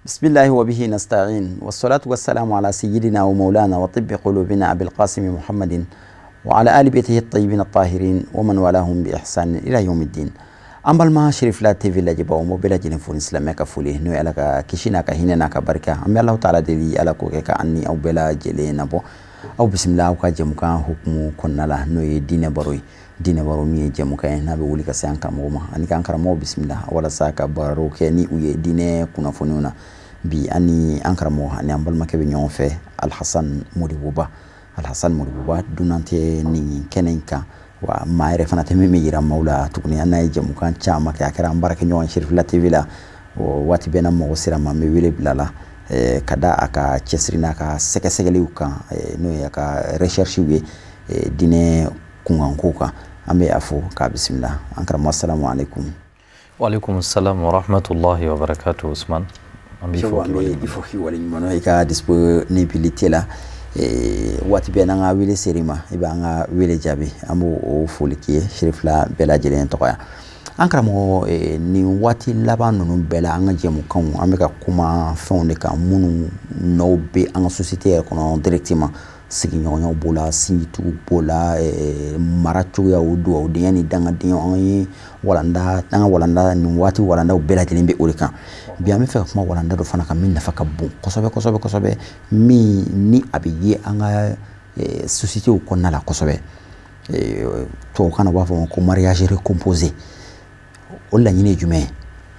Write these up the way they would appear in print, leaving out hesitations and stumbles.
بسم الله وبه نستعين والصلاة والسلام على سيدنا ومولانا وطب قلوبنا أبي القاسم محمد وعلى آل بيته الطيبين الطاهرين ومن والاهم بإحسان إلى يوم الدين. An balima Cherifla TV lajɛbaw, m'aw bɛɛ lajɛlen fo ni silamɛya ka foli, n'o ye Ala ka kisi n'a ka hinɛ n'a ka barika. An bɛ Alahu taala deli, Ala k'o kɛ ka an ni aw bɛɛ lajɛlen nabɔ. Aw bisimila aw ka jɛmukan hukumu kɔnɔna la, n'o ye diinɛ baro ye. Diinɛ baro min ye jɛmukan ye n'a bɛ wuli ka se an karamɔgɔ ma ani k'an karamɔgɔ bisimila walasa ka baro kɛ ni u ye diinɛ kunnafoniw na. Bi an ni an karamɔgɔ ani an balimakɛ bɛ ɲɔgɔn fɛ, Alhasan Modibo Ba. Alhasan Modibo Ba dunan tɛ nin kɛnɛ in kan, wa maa yɛrɛ fana tɛ min bɛ yira maaw la tuguni. An n'a ye jɛmukan caman kɛ, a kɛra an baarakɛɲɔgɔn Cherifla TV la. Waati bɛɛ n'a mago sera ma, n bɛ wele bila la ka da a ka cɛsiri n'a ka sɛgɛsɛgɛliw kan, n'o ye a ka recherche ye diinɛ kunkanko kan. An bɛ a fo k'a bisimila. An karamɔgɔ, salamu aleykum. Waaleykum salam wa rahmatullahi wa barakatuh. Usman, an b'i fo k'i fo k'i waleɲuman i ka disponibilité la. Waati bɛɛ n'an ka wele ser'i ma, i b'an ka wele jaabi. An b'o o foli k'i ye Cherifla bɛɛ lajɛlen tɔgɔ ya. An karamɔgɔ, nin waati laban ninnu bɛɛ la, an ka jɛmukanw, an bɛ ka kuma fɛnw de kan minnu nɔw bɛ an ka société yɛrɛ kɔnɔ directement. Sigiɲɔgɔnyaw b'o la, sinjitugu b'o la, mara cogoyaw, dugawudenya ni dangadenya. An ye walanda, an ka walanda nin waati walandaw bɛɛ lajɛlen bɛ o de kan. Bi an bɛ fɛ ka kuma walanda dɔ fana kan min nafa ka bon kosɛbɛ kosɛbɛ kosɛbɛ, min ni a bɛ ye an ka sociétéw kɔnɔna la kosɛbɛ. Tubabukan na, u b'a fɔ ko mariage recomposé. O laɲini ye jumɛn ye?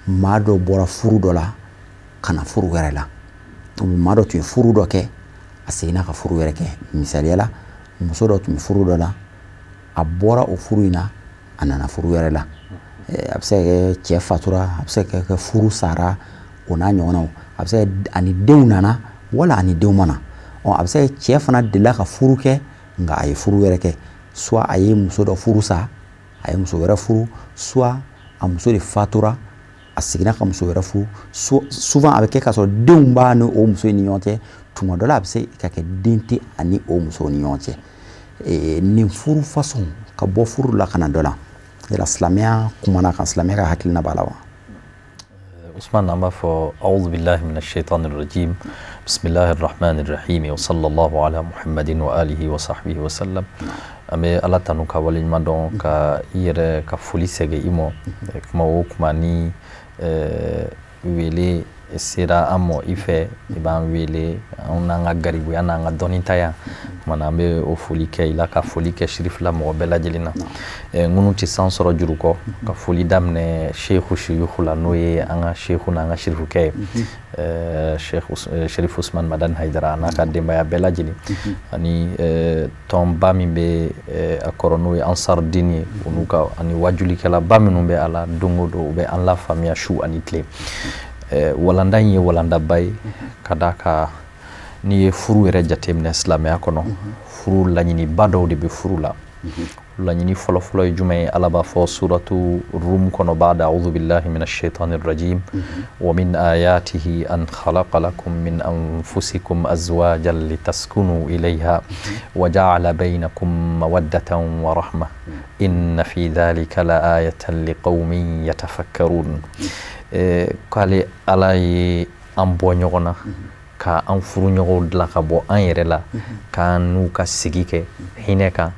Maa dɔ bɔra furu dɔ la ka na furu wɛrɛ la. Maa dɔ tun ye furu dɔ kɛ, a seginna ka furu wɛrɛ kɛ. Misaliya la, muso dɔ tun bɛ furu dɔ la, a bɔra o furu in na, a nana furu wɛrɛ la. A bɛ se ka kɛ cɛ fatura, a bɛ se ka kɛ furu sara, o n'a ɲɔgɔnnaw. A bɛ se ka ani denw nana wala ani denw ma na. Ɔ, a bɛ se ka kɛ cɛ fana delila ka furu kɛ, nka a ye furu wɛrɛ kɛ. Soit a ye muso dɔ furu sa, a ye muso wɛrɛ furu, soit a muso de fatura, a seginna ka muso wɛrɛ furu. Souvent a bɛ kɛ k'a sɔrɔ denw b'a ni o muso in ni ɲɔgɔn cɛ. Tuma dɔ la, a bɛ se ka kɛ den tɛ ani o muso ni ɲɔgɔn cɛ. Nin furu façon, ka bɔ furu la ka na dɔ la, yala silamɛya kumana kan, silamɛya ka hakilina b'a la wa? Usman, an b'a fɔ أعوذ بالله من الشيطان الرجيم بسم الله الرحمن الرحيم وصلى الله على محمد وآله وصحبه وسلم. An bɛ Ala tanu ka waleɲuman dɔn, ka i yɛrɛ ka foli sɛgɛ i ma. Kuma o kuma ni wele sera an ma i fɛ, i b'an wele, anw n'an ka garibuya n'an ka dɔnnitaya kumana, an bɛ o foli kɛ i la, ka foli kɛ Cherifla mɔgɔ bɛɛ lajɛlen na. Minnu tɛ san sɔrɔ juru kɔ, ka foli daminɛ Seku Suyuku la, n'o ye an ka seku n'an ka sirifukɛ ye, Cherif Usman Madani Hayidara, a n'a ka denbaya bɛɛ lajɛlen, ani tɔnba min bɛ a kɔrɔ, n'o ye Ansar Dini ye, o n'u ka ani wajulikɛlaba minnu bɛ a la don o don, u bɛ an lafaamuya su ani tile. Walanda in ye walandaba ye, ka d'a kan n'i ye furu yɛrɛ jateminɛ silamɛya kɔnɔ, furu laɲiniba dɔw de bɛ furu la. Laɲini fɔlɔfɔlɔ ye jumɛn ye? Ala b'a fɔ suratu Rum kɔnɔ: بعد أعوذ بالله من الشيطان الرجيم ومن آياته أن خلق لكم من أنفسكم أزواجا لتسكنوا إليها وجعل بينكم مودة ورحمة إن في ذلك لآية لقوم يتفكرون. K'ale Ala ye an bɔ ɲɔgɔn na ka an furu ɲɔgɔnw dilan ka bɔ an yɛrɛ la, k'an n'u ka sigi kɛ hinɛ kan,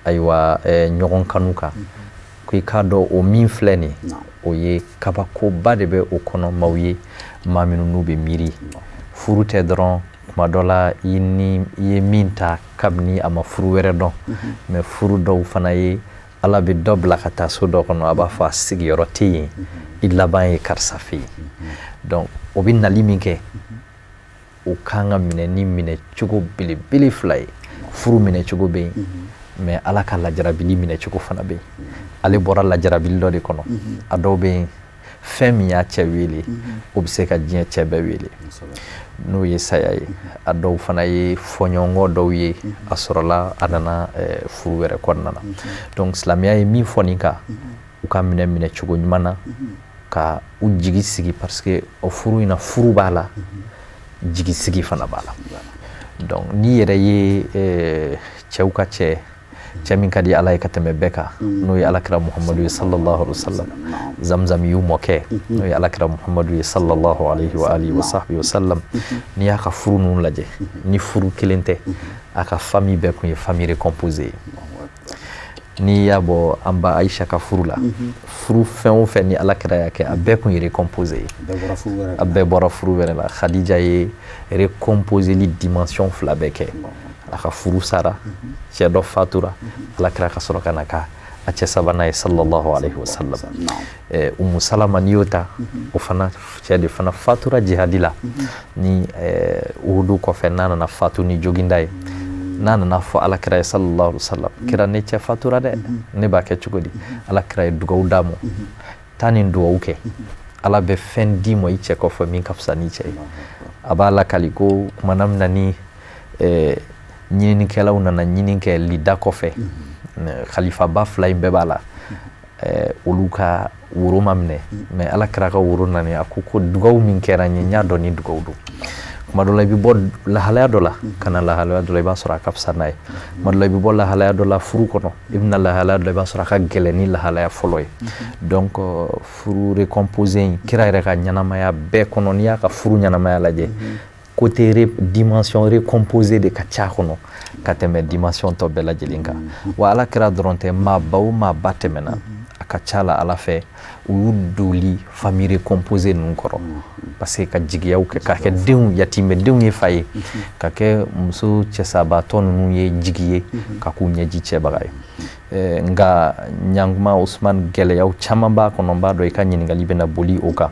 ayiwa, ɲɔgɔn kanu kan. Ko i k'a dɔn, o min filɛ nin, o ye kabakoba de bɛ o kɔnɔ maaw ye, maa minnu n'u bɛ miiri. Furu tɛ dɔrɔn kuma dɔ la i ni i ye min ta kabini a ma furu wɛrɛ dɔn, mais furu dɔw fana ye, Ala bɛ dɔ bila ka taa so dɔ kɔnɔ, a b'a fɔ a sigiyɔrɔ tɛ yen, i laban ye karisa fɛ yen. Donc o bɛ nali min kɛ, o kan ka minɛ ni minɛ cogo belebele fila ye. Furu minɛ cogo bɛ yen, mais Ala ka lajarabili minɛ cogo fana bɛ yen. Ale bɔra lajarabili dɔ de kɔnɔ. A dɔw bɛ yen, Fɛn min y'a cɛ wele, o bɛ se ka diɲɛ cɛ bɛɛ wele, n'o ye saya ye. A dɔw fana ye fɔɲɔgɔnkɔ dɔw ye, a sɔrɔla a nana furu wɛrɛ kɔnɔna na. Donc silamɛya ye min fɔ nin kan, u ka minɛ minɛ cogo ɲuman na, ka u jigi sigi, parce que o furu in na, furu b'a la, jigi sigi fana b'a la. Donc n'i yɛrɛ ye cɛw ka cɛ, cɛ min ka di Ala ye ka tɛmɛ bɛɛ kan, n'o ye Alakira Muhamadu ye sallallahu alaihi wa sallam, Zamzam y'u mɔkɛ, n'o ye Alakira Muhamadu ye sallallahu alaihi wa alihi wa sahbihi wa sallam, n'i y'a ka furu ninnu lajɛ, ni furu kelen tɛ, a ka famille bɛɛ kun ye famille recomposée ye. N'i y'a bɔ an ba Aisha ka furu la, furu fɛn o fɛn ni Alakira y'a kɛ, a bɛɛ kun ye recomposé ye, a bɛɛ bɔra furu wɛrɛ la. Khadija ye recomposeli dimension fila bɛɛ kɛ. A ka furu sara, cɛ dɔ fatura, Alakira ka sɔrɔ ka na ka a cɛ sabanan ye sallallahu alaihi wasallam. Umu Salama, n'i y'o ta, o fana cɛ de fana fatura jihadi la ni Uhudu kɔfɛ, n'a nana fatu ni joginda ye. N'a nana fɔ Alakira ye sallallahu alaihi wasallam: "Kira, ne cɛ fatura dɛ, ne b'a kɛ cogo di?" Alakira ye dugawu d'a ma: "Taa nin dugawu kɛ, Ala bɛ fɛn d'i ma i cɛ kɔfɛ min ka fisa n'i cɛ ye." A b'a lakali ko kumana min na ni ɲininikɛlaw nana ɲini kɛ lida kɔfɛ, khalifaba fila in bɛɛ b'a la, olu ka woro ma minɛ, mais Alakira ka woro nana. A ko ko dugawu min kɛra n ye, n y'a dɔn ni dugawu don. Kuma dɔ la, i bɛ bɔ lahalaya dɔ la ka na lahalaya dɔ la, i b'a sɔrɔ a ka fisa n'a ye. Kuma dɔ la, i bɛ bɔ lahalaya dɔ la furu kɔnɔ, i bɛ na lahalaya dɔ la, i b'a sɔrɔ a ka gɛlɛn ni lahalaya fɔlɔ ye. Donc furu recomposé in, kira yɛrɛ ka ɲɛnamaya bɛɛ kɔnɔ, n'i y'a ka furu ɲɛnamaya lajɛ, côté dimension recomposée de ka ca kɔnɔ ka tɛmɛ dimension tɔ bɛɛ lajɛlen kan. Wa Ala kira dɔrɔn tɛ, maaba o maaba tɛmɛna, a ka ca la Ala fɛ, u y'u doli famille recomposée ninnu kɔrɔ, parce que ka jigiyaw kɛ, ka kɛ denw yatimɛdenw ye fa ye, ka kɛ muso cɛsabaatɔ ninnu ye jigi ye, ka k'u ɲɛji cɛbaga ye. Nka ɲankuma Usman, gɛlɛyaw caman b'a kɔnɔ. N b'a dɔn i ka ɲininkali bɛna boli o kan.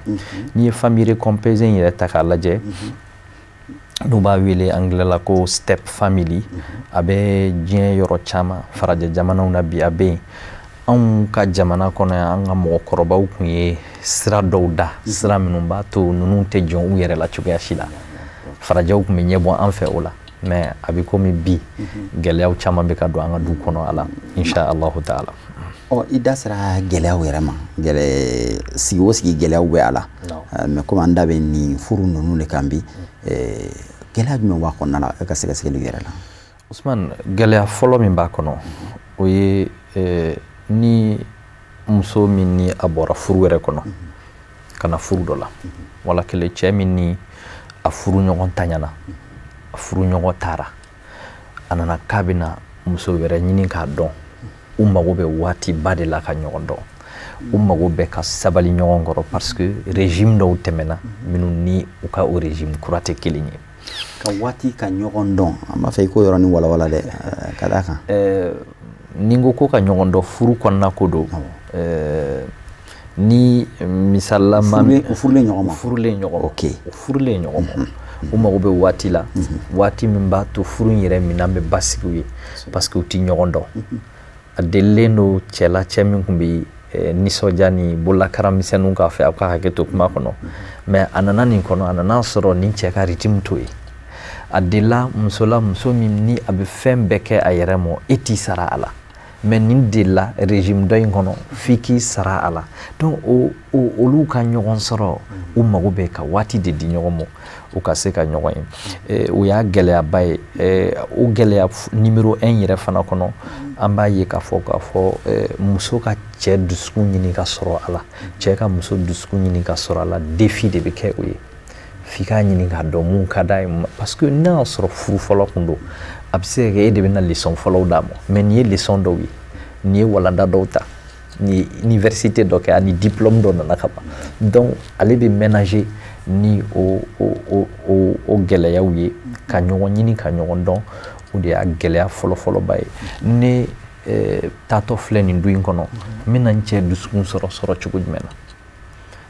N'i ye famille recomposée in yɛrɛ ta k'a lajɛ, n'u b'a wele anglais la ko step family, a bɛ diɲɛ yɔrɔ caman, farajɛ jamanaw na bi a bɛ yen. Anw ka jamana kɔnɔ yan, an ka mɔgɔkɔrɔbaw tun ye sira dɔw da, sira minnu b'a to ninnu tɛ jɔn u yɛrɛ la cogoya si la. Farajɛw tun bɛ ɲɛbɔ an fɛ o la, mais a bɛ komi bi gɛlɛyaw caman bɛ ka don an ka du kɔnɔ a la, insha Allahu taala. Ɔ, i da sera gɛlɛyaw yɛrɛ ma. Gɛlɛ sigi o sigi, gɛlɛyaw bɛ a la, mais komi an da bɛ nin furu ninnu de kan bi, gɛlɛya jumɛn b'a kɔnɔna la e ka sɛgɛsɛgɛliw yɛrɛ la? Usman, gɛlɛya fɔlɔ min b'a kɔnɔ, o ye ni muso min ni a bɔra furu wɛrɛ kɔnɔ ka na furu dɔ la, wala kelen cɛ min ni a furu ɲɔgɔn taɲana, a furu ɲɔgɔn taara, a nana k'a bɛna muso wɛrɛ ɲini k'a dɔn, u mago bɛ waatiba de la ka ɲɔgɔn dɔn, u mago bɛ ka sabali ɲɔgɔn kɔrɔ, parce que régime dɔw tɛmɛna minnu ni u ka o régime kura tɛ kelen ye. Ka waati ka ɲɔgɔn dɔn, an b'a fɛ i k'o yɔrɔnin walawala dɛ, ka d'a kan. Ni n ko ko ka ɲɔgɔn dɔn, furu kɔnɔna ko don. Ni misalila ma, u furulen ɲɔgɔn ma. Furulen ɲɔgɔn ma. U furulen ɲɔgɔn ma, u mago bɛ waati la, waati min b'a to furu in yɛrɛ minɛn bɛ basigi u ye, parce que u ti ɲɔgɔn dɔn. A delilen don cɛ la, cɛ min tun bɛ nisɔndiya ni bololakara misɛnninw k'a fɛ, aw ka hakɛ to kuma kɔnɔ, mais a nana nin kɔnɔ, a nana sɔrɔ nin cɛ ka rythme t'o ye. A delila muso la, muso min ni a bɛ fɛn bɛɛ kɛ a yɛrɛ ma, e t'i sara a la, mais nin delila régime dɔ in kɔnɔ, f'i k'i sara a la. Donc o olu ka ɲɔgɔn sɔrɔ, u mago bɛ ka waati de di ɲɔgɔn ma, u ka se ka ɲɔgɔn ye. O y'a gɛlɛyaba ye. O gɛlɛya numéro 1 yɛrɛ fana kɔnɔ, an b'a ye k'a fɔ muso ka cɛ dusukun ɲini ka sɔrɔ a la, cɛ ka muso dusukun ɲini ka sɔrɔ a la, défi de bɛ kɛ o ye. F'i k'a ɲini k'a dɔn mun ka d'a ye, parce que n'a y'a sɔrɔ furu fɔlɔ kun don, a bɛ se ka kɛ e de bɛna leçon fɔlɔw d'a ma, mais nin ye leçon dɔw ye, nin ye walanda dɔw ta, nin ye université dɔ kɛ, ani diplôme dɔ nana ka ban. Donc ale bɛ ménager ni o gɛlɛyaw ye, ka ɲɔgɔn ɲini ka ɲɔgɔn dɔn. O de y'a gɛlɛya fɔlɔ-fɔlɔba ye. Ne taatɔ filɛ nin du in kɔnɔ, n bɛna n cɛ dusukun sɔrɔ cogo jumɛn na?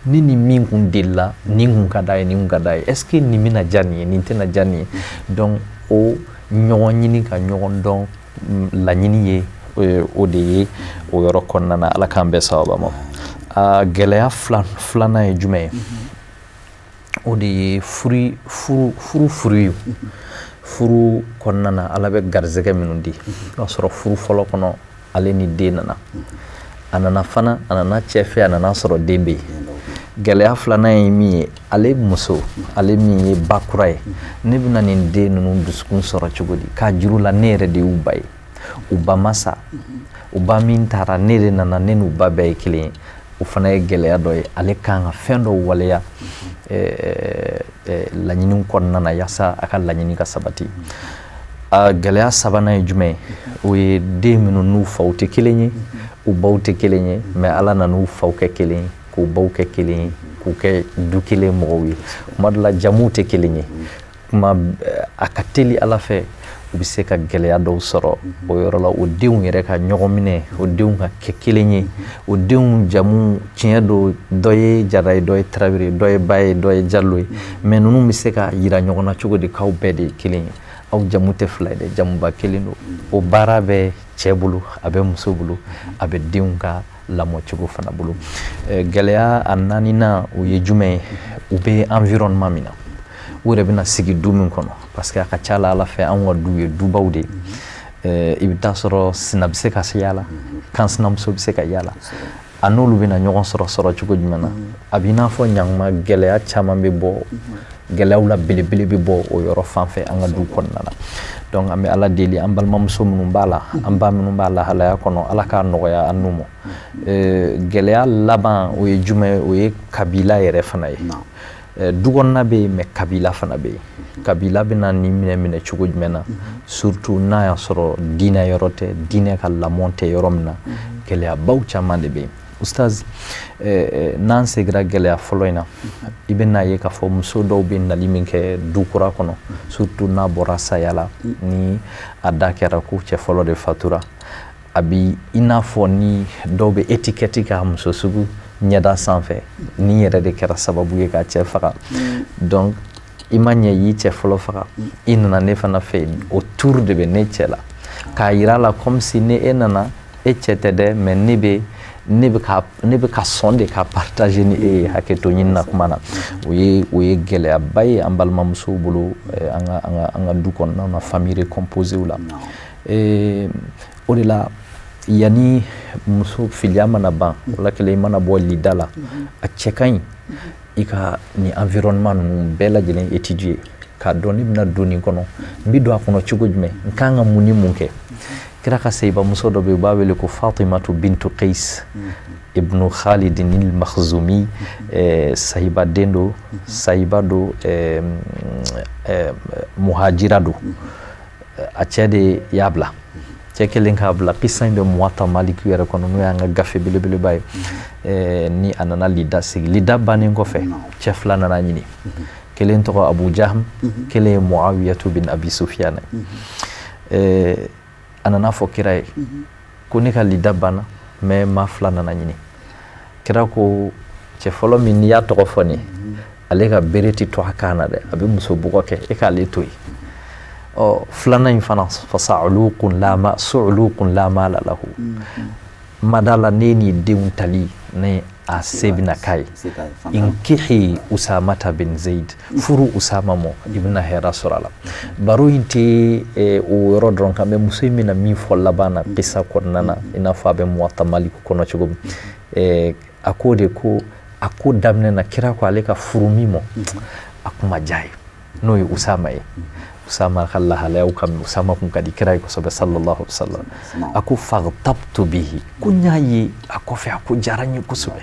Ni nin min kun delila, nin kun ka d'a ye, nin kun ka d'a ye, est ce que nin bɛna diya nin ye, nin tɛna diya nin ye? Donc o ɲɔgɔn ɲini ka ɲɔgɔn dɔn, laɲini ye o de ye o yɔrɔ kɔnɔna na. Ala k'an bɛɛ sababa ma. A gɛlɛya filanan ye jumɛn ye? O de ye furu furu ye. Furu kɔnɔna na, Ala bɛ garisɛgɛ minnu di, o y'a sɔrɔ furu fɔlɔ kɔnɔ, ale ni den nana, a nana fana, a nana cɛ fɛ, a nana sɔrɔ den bɛ yen. Gɛlɛya filanan ye min ye, ale muso, ale min ye ba kura ye, ne bɛna nin den ninnu dusukun sɔrɔ cogo di? K'a juru la, ne yɛrɛ de y'u ba ye, u ba ma sa, u ba min taara, ne de nana, ne n'u ba bɛɛ ye kelen ye. O fana ye gɛlɛya dɔ ye. Ale kan ka fɛn dɔw waleya laɲini kɔnɔna na yaasa a ka laɲini ka sabati. A gɛlɛya sabanan ye jumɛn ye? O ye den minnu n'u faw tɛ kelen ye, u baw tɛ kelen ye, mais Ala nan'u faw kɛ kelen ye, k'u baw kɛ kelen ye, k'u kɛ du kelen mɔgɔw ye. Kuma dɔ la, jamuw tɛ kelen ye. Kuma a ka teli Ala fɛ, u bɛ se ka gɛlɛya dɔw sɔrɔ o yɔrɔ la. O denw yɛrɛ ka ɲɔgɔn minɛ, o denw ka kɛ kelen ye, o denw jamu, tiɲɛ don, dɔ ye Jara ye, dɔ ye Tarawele ye, dɔ ye Ba ye, dɔ ye Jalo ye, mais ninnu bɛ se ka yira ɲɔgɔn na cogo di k'aw bɛɛ de ye kelen ye? Aw jamu tɛ fila ye dɛ, jamuba kelen don. O baara bɛ cɛ bolo, a bɛ muso bolo, a bɛ denw ka lamɔcogo fana bolo. Gɛlɛya a naaninan, o ye jumɛn ye? U bɛ environnement min na, u yɛrɛ bɛna sigi du min kɔnɔ, parce que a ka ca la Ala fɛ, anw ka du ye dubaw de ye. I bɛ taa sɔrɔ sina bɛ se ka se y'a la, kan sinamuso bɛ se ka y'a la, a n'olu bɛna ɲɔgɔn sɔrɔ cogo jumɛn na? A b'i n'a fɔ ɲankuma gɛlɛya caman bɛ bɔ, gɛlɛyaw la belebele bɛ bɔ o yɔrɔ fan fɛ an ka du kɔnɔna na. Donc an bɛ Ala deli, an balimamuso minnu b'a la, an ba minnu b'a lahalaya kɔnɔ, Ala k'a nɔgɔya an n'u ma. Gɛlɛya laban, o ye jumɛn ye? O ye kabila yɛrɛ fana ye. Du kɔnɔna bɛ yen, mais kabila fana bɛ yen. Kabila bɛna nin minɛ cogo jumɛn na? Surtout n'a y'a sɔrɔ diinɛ yɔrɔ tɛ, diinɛ ka lamɔ tɛ yɔrɔ min na, gɛlɛyabaw caman de bɛ yen. Ustaz, n'an seginna gɛlɛya fɔlɔ in na, i bɛ n'a ye k'a fɔ muso dɔw bɛ nali min kɛ du kura kɔnɔ, surtout n'a bɔra saya la, ni a da kɛra ko cɛ fɔlɔ de fatura, a bi i n'a fɔ ni dɔw bɛ étiquette k'a muso sugu ɲɛda sanfɛ, ni yɛrɛ de kɛra sababu ye ka cɛ faga. Donc i ma ɲɛ, y'i cɛ fɔlɔ faga, i nana ne fana fɛ yen, o tour de bɛ ne cɛ la, k'a yira la comme si ni e nana, e cɛ tɛ dɛ, mais ne bɛ ka sɔn de ka partager ni e ye. Hakɛto ɲini na kuma na. O ye gɛlɛyaba ye an balimamusow bolo, an ka du kɔnɔnaw na, famille recomposée la. O de la, yanni muso filiya mana ban, o la kelen, i mana bɔ lida la, a cɛ ka ɲi i ka nin environnement ninnu bɛɛ lajɛlen étudier k'a dɔn ne bɛna don nin kɔnɔ, n bɛ don a kɔnɔ cogo jumɛn, n kan ka mun ni mun kɛ. Kira ka seyibamuso dɔ bɛ yen, u b'a wele ko Fatimatu bintu Qais ibnu Khalid al-Makhzumi. Sahibaden don, sahiba don, muhajira don. A cɛ de y'a bila. Cɛ kelen k'a bila, kisa in bɛ Muwatta Maliki yɛrɛ kɔnɔ, n'o y'an ka gafe belebeleba ye. Ni a nana lida sigi, lida bannen kɔfɛ, cɛ fila nana ɲini. Kelen tɔgɔ Abu Jahm, kelen ye Muawiyatu bin Abi Sufyan. A nana fɔ kira ye ko ne ka lida banna, mais maa fila nana ɲini. Kira ko cɛ fɔlɔ min n'i y'a tɔgɔ fɔ nin, ale ka bere tɛ to a kan na dɛ, a bɛ muso bugɔ kɛ, e k'ale to yen. Ɔ filanan in fana, fasauluqun la ma su'luqun la mala lahu, mada la ne ni denw tali ni a se bɛna k'a ye. Inkihi Usamata bin Zaid, furu Usama mɔ, i bɛna hɛrɛ sɔrɔ a la. Baro in tɛ o yɔrɔ dɔrɔn kan, mais muso in bɛna min fɔ laban na kisa kɔnɔna na, i n'a fɔ a bɛ Muwatta Maliku kɔnɔ cogo min, a ko de ko a ko daminɛ na, kira ko ale ka furu min mɔ, a kun ma diya ye, n'o ye Usama ye. Usama ka lahalayaw ka, Usama kun ka di kira ye kosɛbɛ, sallallahu alaihi wasallam. A ko faghtabtu bihi, ko n y'a ye a kɔfɛ, a ko diyara n ye kosɛbɛ.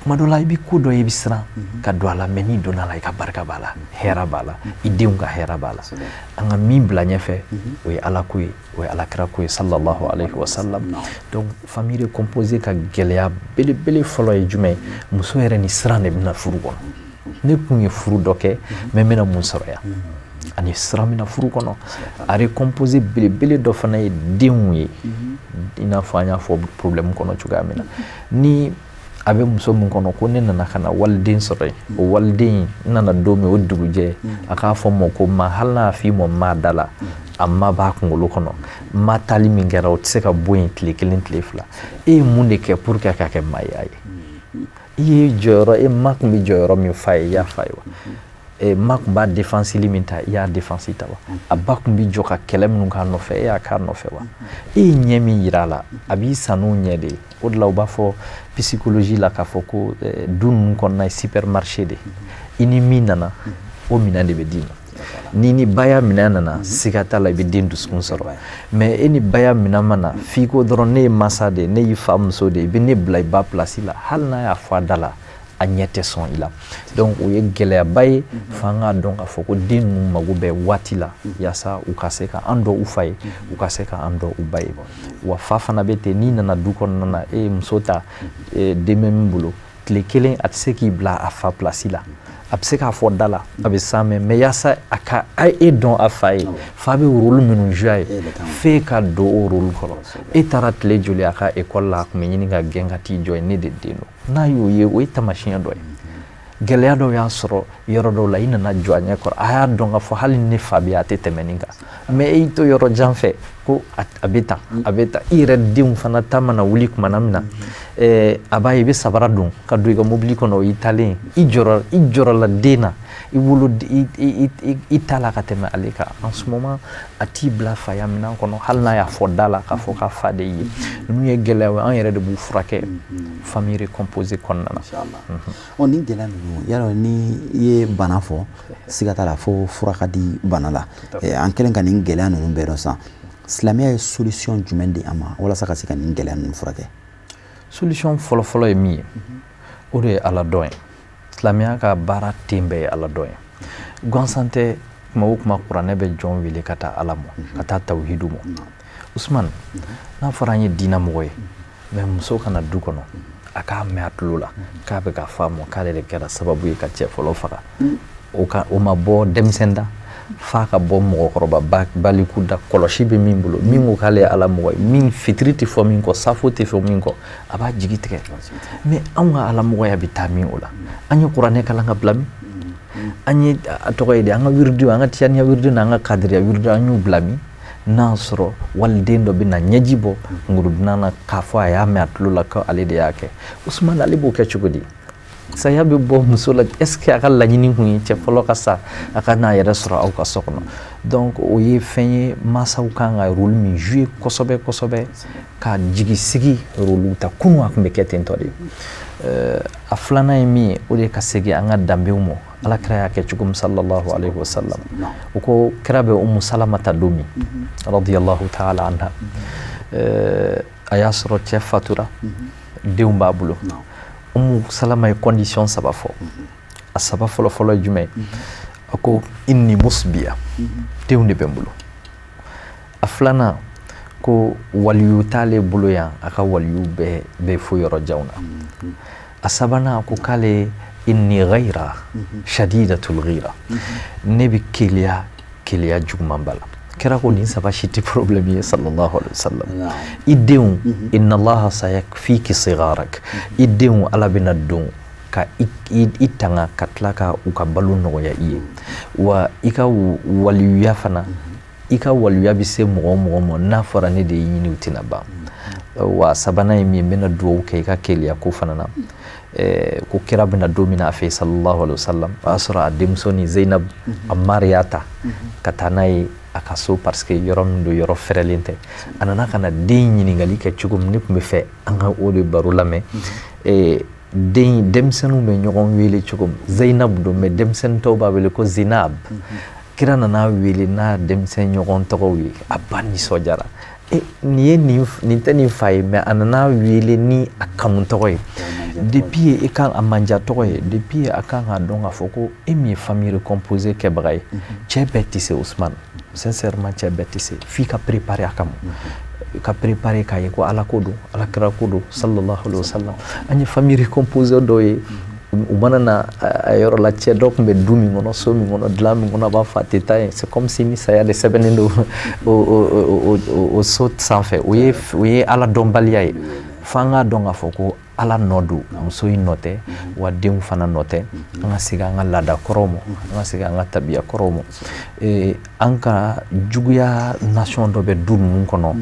Kuma dɔ la, i bɛ ko dɔ ye, i bɛ siran ka don a la, mais n'i donna a la, i ka barika b'a la, hɛrɛ b'a la, i denw ka hɛrɛ b'a la. An ka min bila ɲɛfɛ, o ye Ala ko ye, o ye Ala kira ko ye, sallallahu alaihi wasallam. Donc famille recomposée ka gɛlɛya belebele fɔlɔ ye jumɛn ye? Muso yɛrɛ ni siran de bɛna furu kɔnɔ. Ne kun ye furu dɔ kɛ, mais n bɛna mun sɔrɔ yan? Ani siran bɛna furu kɔnɔ. A recomposé belebele dɔ fana ye denw ye, i n'a fɔ an y'a fɔ problème kɔnɔ cogoya min na. Ni a bɛ muso min kɔnɔ ko ne nana ka na waliden sɔrɔ yen, o waliden n nana don min, o dugujɛ a k'a fɔ n ma ko ma, hali n'a f'i ma ma da la, a ma b'a kunkolo kɔnɔ, ma taali min kɛra, o tɛ se ka bɔ yen tile kelen, tile fila. E ye mun de kɛ pour que a ka kɛ maa ye? A ye I ye jɔyɔrɔ, e ma tun bɛ jɔyɔrɔ min fa ye, i y'a fa ye wa? Ma tun b'a défensili min ta, i y'a défense ta wa? A ba tun bɛ jɔ ka kɛlɛ minnu k'a nɔfɛ, e y'a k'a nɔfɛ wa? E ye ɲɛ min yira a la, a b'i san n'o ɲɛ de ye. O de la u b'a fɔ psychologie la k'a fɔ ko du ninnu kɔnɔna ye supermarché de ye. I ni min nana, o minɛn de bɛ d'i ma. Ni ni baya minɛn nana, siga t'a la, i bɛ den dusukun sɔrɔ. Mais e ni baya minɛn ma na, f'i ko dɔrɔn ne ye masa de ye, ne y'i fa muso de ye, i bɛ ne bila i ba place la. Hali n'a y'a fɔ a da la, a ɲɛ tɛ sɔn i la. Donc o ye gɛlɛyaba ye. F'an k'a dɔn k'a fɔ ko den ninnu mago bɛ waati la yaasa u ka se ka an dɔn u fa ye, u ka se ka an dɔn u ba ye. Wa fa fana bɛ ten. N'i nana du kɔnɔna na, e ye muso ta, den bɛ min bolo, tile kelen a tɛ se k'i bila a fa place la. A bɛ se k'a fɔ da la, a bɛ s'an mɛn, mais yaasa a ka e dɔn a fa ye, fa bɛ rôle minnu jouer a ye, f'e ka don o rôle kɔrɔ. E taara tile joli a ka école la, a tun bɛ ɲini ka gɛn ka t'i jɔ yen, ne de den don. N'a y'o ye, o ye taamasiyɛn dɔ ye. Gɛlɛya dɔw y'a sɔrɔ yɔrɔ dɔw la, i nana jɔ a ɲɛ kɔrɔ, a y'a dɔn k'a fɔ hali ni ne fa bɛ yen, a tɛ tɛmɛ nin kan. Mais e y'i to yɔrɔ jan fɛ ko a bɛ tan, a bɛ tan. I yɛrɛ denw fana ta mana wuli kumana min na, a b'a ye i bɛ sabara don ka don i ka mobili kɔnɔ, o y'i taalen ye. I jɔrɔ, i jɔrɔla den na, i wolo i ta la ka tɛmɛ ale kan. En ce moment, a t'i bila faya minɛn kɔnɔ, hali n'a y'a fɔ da la k'a fɔ k'a fa de y'i ye. Ninnu ye gɛlɛyaw ye, an yɛrɛ de b'u furakɛ famille recomposée kɔnɔna na. Ɔ, nin gɛlɛya ninnu yala, ni i ye bana fɔ, siga t'a la fo fura ka di bana la. An kɛlen ka nin gɛlɛya ninnu bɛɛ dɔn sisan, silamɛya ye solution jumɛn di an ma walasa ka se ka nin gɛlɛya ninnu furakɛ? Solution fɔlɔfɔlɔ ye min ye, o de ye Ala dɔn ye. Silamɛya ka baara ten bɛɛ ye Ala dɔn ye. Gansan tɛ, kuma o kuma kuranɛ bɛ jɔn wele ka taa Ala ma, ka taa tawhidu ma. Usman, n'a fɔra an ye diinɛ mɔgɔ ye, mais muso kana du kɔnɔ, a k'a mɛn a tulo la k'a bɛ ka fɔ a ma k'ale de kɛra sababu ye ka cɛ fɔlɔ faga, o ka o ma bɔ denmisɛn da, f'a ka bɔ mɔgɔkɔrɔba baliku da, kɔlɔsi bɛ min bolo, min ko k'ale ye Ala mɔgɔ ye, min fitiri tɛ fɔ min kɔ, safo tɛ fɔ min kɔ, a b'a jigi tigɛ. Mais anw ka Ala mɔgɔya bɛ taa min o la? An ye kuranɛ kalan ka bila min? An ye a tɔgɔ ye di, an ka wiridiw, an ka tijaniya wiridiw n'an ka kadiriya wiridiw, an y'u bila min? N'a sɔrɔ waliden dɔ bɛ na ɲɛji bɔ nguru na k'a fɔ a y'a mɛn a tulo la ko ale de y'a kɛ, Usumani, ale b'o kɛ cogo di? Saya bɛ bɔ muso la, est ce que a ka laɲini kun ye cɛ fɔlɔ ka sa, a ka n'a yɛrɛ sɔrɔ aw ka so kɔnɔ? Donc o ye fɛn ye, mansaw kan ka rôle min jouer kosɛbɛ kosɛbɛ, ka jigi sigi rôle ta. Kunun a tun bɛ kɛ ten tɔ de. A filanan ye min ye, o de ye ka segin an ka danbew ma. Ala kira y'a kɛ cogo min, sallallahu alaihi wasallam, o ko kira bɛ Umu Salama ta don min, radiyallahu ta'ala anha, a y'a sɔrɔ cɛ fatura, denw b'a bolo. Umu Salama ye condition saba fɔ. A saba fɔlɔ fɔlɔ ye jumɛn ye? A ko inni musbiya, denw de bɛ n bolo. A filanan ko waliyu t'ale bolo yan, a ka waliyu bɛɛ bɛ fo yɔrɔ janw na. A sabanan ko k'ale inni ghayra shadidatul ghira, ne bɛ keleya, keleya juguman ba la. Kira ko nin saba si tɛ problème ye, sallallahu alaihi wasallam. I denw, inna Allaha sayakfiki sigharak, i denw Ala bɛna don ka i tanga ka tila ka u ka balo nɔgɔya i ye. Wa i ka waliyuya fana, i ka waliyuya bɛ se mɔgɔ o mɔgɔ ma, n'a fɔra ne de y'i ɲini, u tɛna ban. Wa sabanan ye min ye, n bɛna dugawu kɛ i ka keleya ko fana na. Ko kira bɛna don min na a fɛ yen, sallallahu alaihi wasallam, o y'a sɔrɔ a denmuso ni Zainab, Ammar y'a ta ka taa n'a ye a ka so, parce que yɔrɔ min don, yɔrɔ fɛrɛlen tɛ. A nana ka na den ɲininkali kɛ cogo min, ne tun bɛ fɛ an ka o de baro lamɛn. Den denmisɛnninw bɛ ɲɔgɔn wele cogo min, Zainab don, mais denmisɛnnin tɔw b'a wele ko Zinab. Kira nana wele n'a denmisɛn ɲɔgɔn tɔgɔw ye, a ba nisɔndiyara. E nin ye nin, nin tɛ nin fa ye, mais a nana wele ni a kanu tɔgɔ ye. Depuis e kan a manja tɔgɔ ye, depuis a kan k'a dɔn k'a fɔ ko e min ye famille recomposée kɛbaga ye, cɛ bɛɛ tɛ se. Usman, sincèrement, cɛ bɛɛ tɛ se. F'i ka préparer a kama, ka préparer k'a ye ko Ala ko don, Ala kira ko don, sallallahu alaihi wasallam. An ye famille recomposée dɔw ye, u mana na a yɔrɔ la, cɛ dɔ tun bɛ du min kɔnɔ, so min kɔnɔ, dilan min kɔnɔ, a b'a fɔ a tɛ taa yen. C'est comme si ni saya de sɛbɛnnen don o so sanfɛ. O ye Ala dɔnbaliya ye. F'an k'a dɔn k'a fɔ ko Ala nɔ don, muso in nɔ tɛ, wa denw fana nɔ tɛ. An ka segin an ka laada kɔrɔw ma, an ka segin an ka tabiya kɔrɔw ma. An ka juguya nation dɔ bɛ du ninnu kɔnɔ,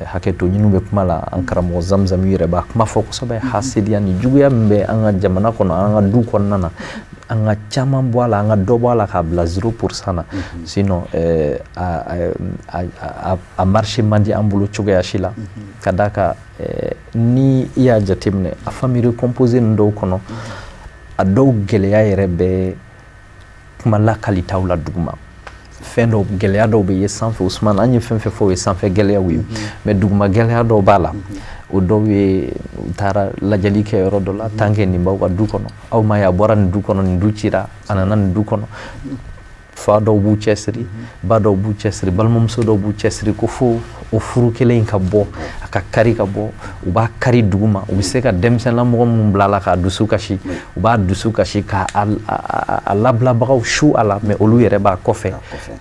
hakɛ to ɲinu bɛ kuma la, an karamɔgɔ Zamzami yɛrɛ b'a kuma fɔ kosɛbɛ, hasidiya ni juguya min bɛ an ka jamana kɔnɔ, an ka du kɔnɔna na, an ka caman bɔ a la, an ka dɔ bɔ a la k'a bila 0% na. Sinon a marché man di an bolo cogoya si la, ka d'a kan ni i y'a jateminɛ, a famille recomposée ninnu dɔw kɔnɔ, a dɔw gɛlɛya yɛrɛ bɛ kuma lakalitaw la duguma. Fɛn dɔw, gɛlɛya dɔw bɛ ye sanfɛ, Usumani, an ye fɛn fɛn fɔ, o ye sanfɛ gɛlɛyaw ye, mais duguma gɛlɛya dɔw b'a la. O dɔw ye, u taara lajɛli kɛ yɔrɔ dɔ la, tant que nin b'aw ka du kɔnɔ, aw ma ye a bɔra nin du kɔnɔ, nin du cira, a nana nin du kɔnɔ. Fa dɔw b'u cɛsiri, ba dɔw b'u cɛsiri, balimamuso dɔw b'u cɛsiri ko fo o furu kelen in ka bɔ, a ka kari ka bɔ. U b'a kari duguma, u bɛ se ka denmisɛnninlamɔgɔ minnu bila a la k'a dusu kasi, u b'a dusu kasi k'a a labilabagaw su a la, mais olu yɛrɛ b'a kɔfɛ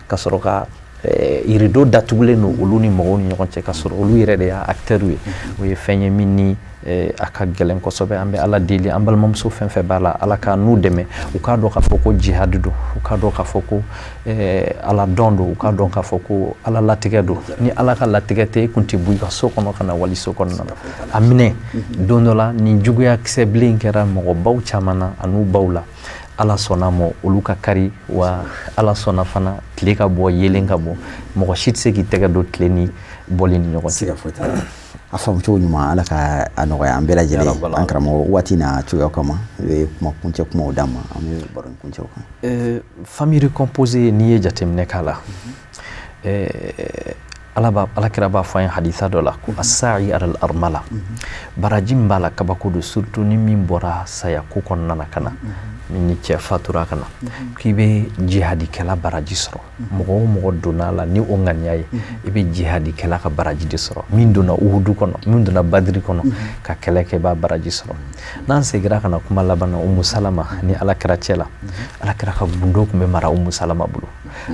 ka sɔrɔ ka rideau datugulen don olu ni mɔgɔw ni ɲɔgɔn cɛ, ka sɔrɔ olu yɛrɛ de y'a acteurs ye. O ye fɛn ye min ni a ka gɛlɛn kosɛbɛ. An bɛ Ala deli, an balimamuso fɛn fɛn b'a la, Ala ka n'u dɛmɛ, u k'a dɔn k'a fɔ ko jihadi don, u k'a dɔn k'a fɔ ko Ala dɔn don, u k'a dɔn k'a fɔ ko Ala latigɛ don. Ni Ala ka latigɛ tɛ, e kun tɛ bɔ i ka so kɔnɔ ka na waliso kɔnɔna na. A minɛ don dɔ la, nin juguya kisɛ bilen kɛra mɔgɔbaw caman na an'u baw la. Ala sɔnna ma olu ka kari, wa Ala sɔnna fana tile ka bɔ, yeelen ka bɔ. Mɔgɔ si tɛ se k'i tɛgɛ don tile ni bɔli ni ɲɔgɔn cɛ. A faamu cogo ɲuman, Ala ka a nɔgɔya an bɛɛ lajɛlen. An karamɔgɔ, waati n'a cogoya kama, i bɛ kuma kuncɛ kumaw d'an ma, an bɛ baro kuncɛ o kan. Famille recomposée, n'i ye jateminɛ k'a la, Ala b'a, Ala kira b'a fɔ an ye hadisa dɔ la ko asa'i alal armala, baraji min b'a la kabako don, surtout ni min bɔra saya ko kɔnɔna na ka na, min ni cɛ fatura ka na, k'i bɛ jihadikɛla baraji sɔrɔ. Mɔgɔ o mɔgɔ donna a la ni o ŋaniya ye, i bɛ jihadikɛla ka baraji de sɔrɔ. Min donna Uhudu kɔnɔ, min donna Badiri kɔnɔ ka kɛlɛ kɛ, i b'a baraji sɔrɔ. N'an seginna ka na kuma laban na, Umu Salama ni Ala kira cɛ la, Ala kira ka gundo tun bɛ mara Umu Salama bolo.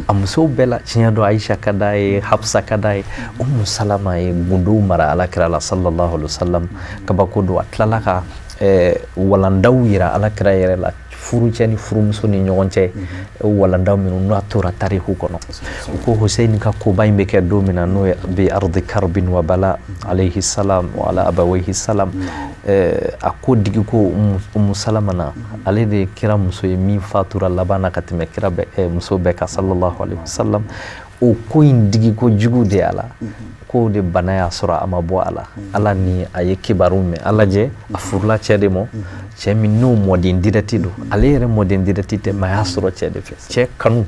A musow bɛɛ la, tiɲɛ don, Aisha ka d'a ye, Hafsa ka d'a ye, Umu Salama ye gundow mara Ala kira la sallallahu alaihi wasallam. Kabako don, a tilala ka walandaw yira Ala kira yɛrɛ la, furucɛ ni furumuso ni ɲɔgɔn cɛ, walandaw minnu n'a tora tariku kɔnɔ. U ko Hussein ka koba in bɛ kɛ don min na, n'o ye bi ardi karbin wa bala alayhi salam wa ala abawayhi salam, a ko digi ko Umu Salama na, ale de ye kira muso ye min fatura laban na ka tɛmɛ kira muso bɛɛ kan sallallahu alaihi wasallam. O ko in digi ko jugu de y'a la, ko de bana y'a sɔrɔ a ma bɔ a la. Ala ni a ye kibaru mɛn, a lajɛ, a furula cɛ de ma, cɛ min n'o mɔden direct don, ale yɛrɛ mɔden direct tɛ, mais a y'a sɔrɔ cɛ de fɛ. Cɛ kanu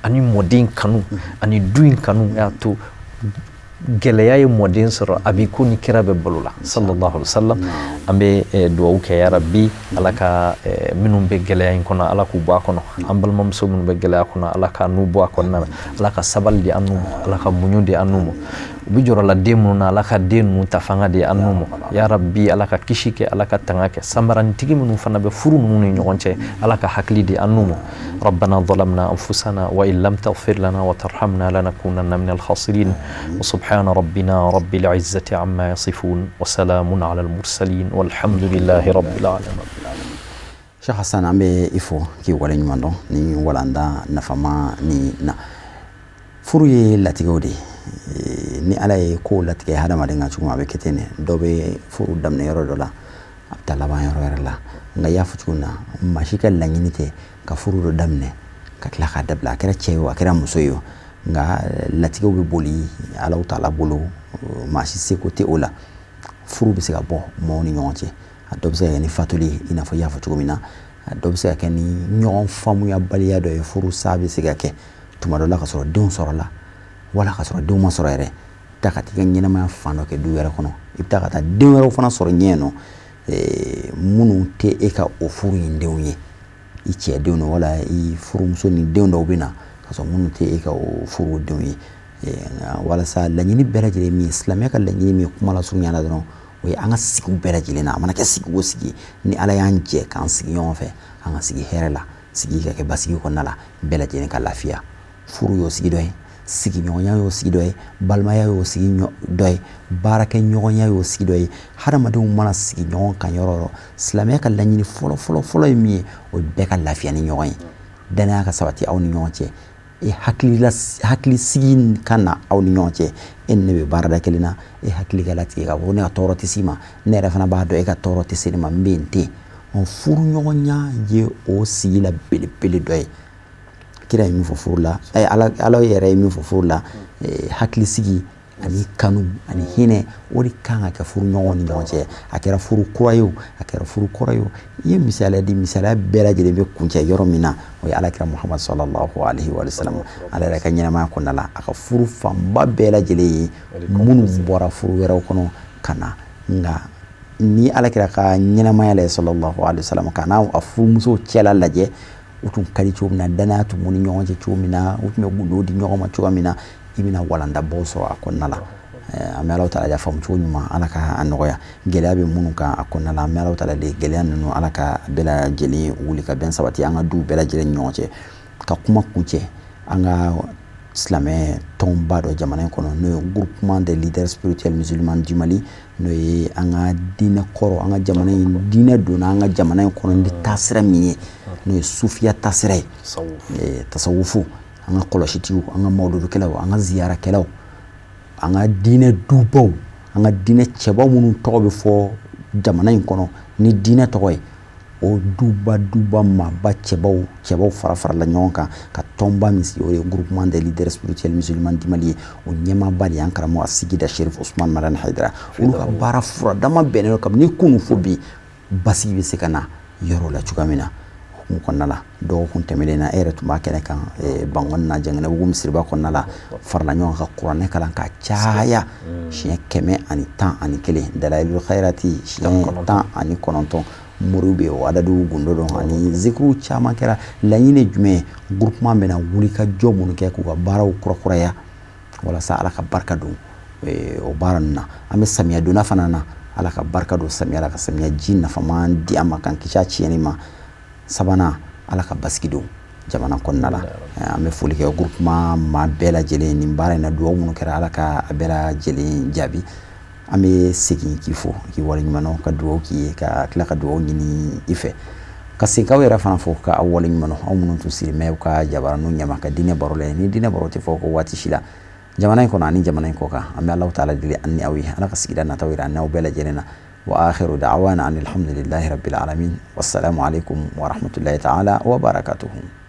ani mɔden kanu ani du in kanu y'a to gɛlɛya ye mɔden sɔrɔ, a b'i ko ni kira bɛ balo la sallallahu alaihi wasallam. An bɛ dugawu kɛ, ya Rabbi, Ala ka minnu bɛ gɛlɛya in kɔnɔ, Ala k'u bɔ a kɔnɔ. An balimamuso minnu bɛ gɛlɛya kɔnɔ, Ala ka n'u bɔ a kɔnɔna na. Ala ka sabali di an n'u ma, Ala ka muɲu di an n'u ma. U bɛ jɔrɔla den minnu na, Ala ka den ninnu ta fanga di an n'u ma, ya Rabbi. Ala ka kisi kɛ, Ala ka tanga kɛ. Samaranitigi minnu fana bɛ furu ninnu ni ɲɔgɔn cɛ, Ala ka hakili di an n'u ma. ربنا ظلمنا أنفسنا وإن لم تغفر لنا وترحمنا لنكونن من الخاسرين وسبحان ربنا رب العزة عما يصفون وسلام على المرسلين والحمد لله رب العالمين. Cheikh Hassan, an bɛ i fo k'i waleɲuman dɔn ni walanda nafama ni na. Furu ye latigɛw de ye. Ni Ala ye kow latigɛ hadamaden kan cogo min, a bɛ kɛ ten de. Dɔ bɛ furu daminɛ yɔrɔ dɔ la, a bɛ taa laban yɔrɔ wɛrɛ la. Nka i y'a fɔ cogo min na, maa si ka laɲini tɛ ka furu dɔ daminɛ ka tila k'a dabila, a kɛra cɛ ye o, a kɛra muso ye o. Nka latigɛw bɛ boli Alahu taala bolo, maa si seko tɛ o la. Furu bɛ se ka bɔ maaw ni ɲɔgɔn cɛ. A dɔ bɛ se ka kɛ ni fatuli ye, i n'a fɔ i y'a fɔ cogo min na. A dɔ bɛ se ka kɛ ni ɲɔgɔn faamuyabaliya dɔ ye. Furu sa bɛ se ka kɛ tuma dɔ la ka sɔrɔ denw sɔrɔla, wala ka sɔrɔ denw ma sɔrɔ yɛrɛ. I bɛ taa ka t'i ka ɲɛnamaya fan dɔ kɛ du wɛrɛ kɔnɔ, i bɛ taa ka taa den wɛrɛw fana sɔrɔ ɲɛ nɔ, minnu tɛ e ka o furu in denw ye. I cɛ denw don wala i furumuso ni denw dɔw bɛ na ka sɔrɔ minnu tɛ e ka o furu denw ye. Walasa laɲini bɛɛ lajɛlen min ye, silamɛya ka laɲini min ye, kuma lasurunya la dɔrɔn, o ye an ka sigiw bɛɛ lajɛlen na, a mana kɛ sigi o sigi, ni Ala y'an jɛ k'an sigi ɲɔgɔn fɛ, an ka sigi hɛrɛ la, sigi ka kɛ basigi kɔnɔna la, bɛɛ lajɛlen ka lafiya. Furu y'o sigi dɔ ye. Sigiɲɔgɔnya y'o sigi dɔ ye, balimaya y'o sigi dɔ ye, baarakɛɲɔgɔnya y'o sigi dɔ ye. Hadamadenw mana sigi ɲɔgɔn kan yɔrɔ o yɔrɔ, silamɛya ka laɲini fɔlɔ fɔlɔ fɔlɔ ye min ye, o ye bɛɛ ka lafiya ni ɲɔgɔn ye, danaya ka sabati aw ni ɲɔgɔn cɛ, e hakilisigi ka na aw ni ɲɔgɔn cɛ. E ni ne bɛ baarada kelen na, e hakili ka latigɛ k'a fɔ ne ka tɔɔrɔ tɛ s'i ma, ne yɛrɛ fana b'a dɔn e ka tɔɔrɔ tɛ se ne ma, n bɛ yen ten. Furuɲɔgɔnya ye o sigi la belebele dɔ ye. Kira ye min fɔ furu la, Ala yɛrɛ ye min fɔ furu la, hakilisigi ani kanu ani hinɛ, o de kan ka kɛ furu ɲɔgɔn ni ɲɔgɔn cɛ. A kɛra furu kura ye o, a kɛra furu kɔrɔ ye o, i ye misaliya di, misaliya bɛɛ lajɛlen bɛ kuncɛ yɔrɔ min na, o ye Alakira Muhamadu sallallahu alaihi wa sallam. Ale yɛrɛ ka ɲɛnamaya kɔnɔna la, a ka furu fanba bɛɛ lajɛlen ye minnu bɔra furu wɛrɛw kɔnɔ ka na. Nka ni Alakira ka ɲɛnamaya la sallallahu alaihi wa sallam, ka n'a a furumusow cɛla lajɛ, u tun ka di cogo min na, danaya tun b'u ni ɲɔgɔn cɛ cogo min na, u tun bɛ gundo di ɲɔgɔn ma cogo min na, i bɛna walandabaw sɔrɔ a kɔnɔna la. An bɛ Alahu taala deli, faamu cogo ɲuman Ala ka a nɔgɔya. Gɛlɛya bɛ minnu kan a kɔnɔna la, an bɛ Alahu taala deli, gɛlɛya ninnu Ala ka bɛɛ lajɛlen wuli ka bɛn sabati an ka duw bɛɛ lajɛlen ni ɲɔgɔn cɛ. Ka kuma kuncɛ, an ka silamɛ tɔnba dɔ jamana in kɔnɔ, n'o ye Groupement des leaders spirituels musulmans du Mali, n'o ye an ka diinɛ kɔrɔ, an ka jamana in diinɛ donna an ka jamana in kɔnɔ ni taasira min ye, n'o ye sufiya taasira ye, tasawufu, an ka kɔlɔsitigiw, an ka mawuludukɛlaw, an ka ziyarakɛlaw, an ka diinɛ dubaw, an ka diinɛ cɛbaw minnu tɔgɔ bɛ fɔ jamana in kɔnɔ ni diinɛ tɔgɔ ye, o duba duba maaba cɛbaw cɛbaw fara farala ɲɔgɔn kan ka tɔnba min sigi, o ye Groupement des leaders spirituels musulmans du Mali ye. O ɲɛmaaba de y'an karamɔgɔ Sigida Sherif Usman Madani Hayidara. Olu ka baara furadama bɛnnen don kabini kunun fo bi, basigi bɛ se ka na yɔrɔ la cogoya min na. Hukumu kɔnɔna la, dɔgɔkun tɛmɛnen na, e yɛrɛ tun b'a kɛnɛ kan Bankɔni na, Jɛngɛnɛbugu misiriba kɔnɔna la, farala ɲɔgɔn kan kuranɛ kalan ka caya siɲɛ 111, dalayilu khayirati siɲɛ 19, moriw bɛ o adadu gundo dɔn, ani zikiriw caman kɛra. Laɲini jumɛn ye? Groupement bɛna wuli ka jɔ minnu kɛ k'u ka baaraw kurakuraya walasa Ala ka barika don o baara ninnu na. An bɛ samiya donna fana na, Ala ka barika don samiya la, ka samiya ji nafama di an ma, k'an kisi a tiɲɛni ma. Sabanan, Ala ka basigi don jamana kɔnɔna la. An bɛ foli kɛ groupement maa bɛɛ lajɛlen nin baara in na. Dugawu minnu kɛra, Ala ka a bɛɛ lajɛlen jaabi. An bɛ segin k'i fo, k'i waleɲuman dɔn, ka dugawu k'i ye, ka tila ka dugawu ɲini i fɛ, ka segin k'aw yɛrɛ fana fo, ka aw waleɲuman dɔn, aw minnu tun sigilen bɛ ka jabaraninw ɲɛma ka diinɛ baro la. Ni diinɛ baro tɛ fɔ ko waati si la jamana in kɔnɔ ani jamana in kɔ kan. An bɛ Alahu taala deli an ni aw ye, Ala ka sigida nataw yira an n'aw bɛɛ lajɛlen na. Wa akhiru da'wana anil hamdulillahi rabbil alamin, wassalamu alaikum wa rahmatullahi ta'ala wa barakatuhu.